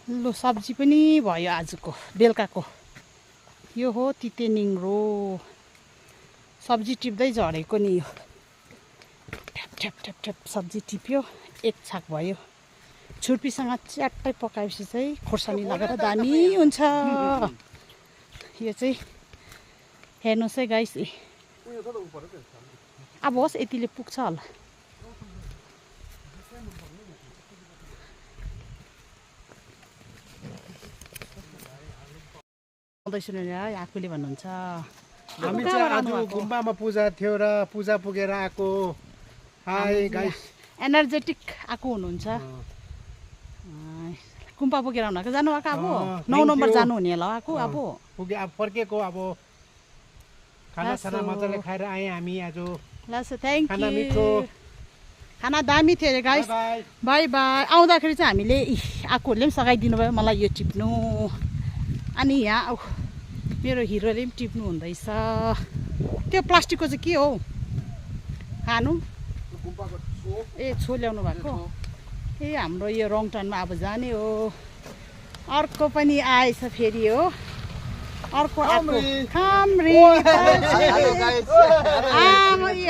लो सब्जी पनि भयो आजको बेलुकाको यो हो तिते निङ्ग्रो सब्जी टिप्दै झरेको नि यो ठ्याप ठ्याप ठ्याप ठ्याप सब्जी टिप्यो एक छाक भयो छुर्पीसँग च्याट्टै पकाएपछि चाहिँ खोर्सानी लगाएर दामी हुन्छ यो चाहिँ हेर्नुहोस् है गाइस अब होस् यतिले पुग्छ होला आउँदैछु नि आफूले भन्नुहुन्छ हामी चाहिँ आज गुम्बामा पूजा थियो र पूजा पुगेर आएको हाई गाइस एनर्जेटिक आएको हुनुहुन्छ गुम्बा पुगेर आउनु जानुभएको अब 9 नम्बर जानु हुने होला आएको अब पुगे अब फर्केको अब खाना मजाले खाएर आएँ हामी आज लास थ्याङ्क खाना यू मिठो खाना दामी थियो अरे गाइस बाई बाई आउँदाखेरि चाहिँ हामीले आएकोहरूले पनि सघाइदिनु भयो मलाई यो टिप्नु अनि यहाँ मेरो हिरोले पनि टिप्नु हुँदैछ त्यो प्लास्टिकको चाहिँ के हो खानु ए छो ल्याउनु भएको ए हाम्रो यो रङ टर्नमा अब जाने हो अर्को पनि आएछ फेरि हो अर्को आएको खाम्री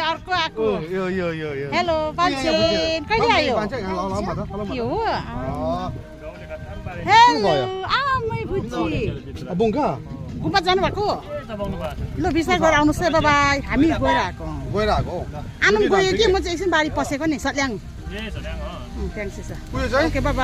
अर्को आएको हेलो बान्छेन कहिले आयो के हो हेलो आमै बुच्ची गुम्बा जानुभएको ल बिस्तारै गएर आउनुहोस् है बाबाई हामी गएर आएको आनन्द गयो कि म चाहिँ एकछिन बारी पसेको नि सल्याङ थ्याङ्क्स ओके बाबा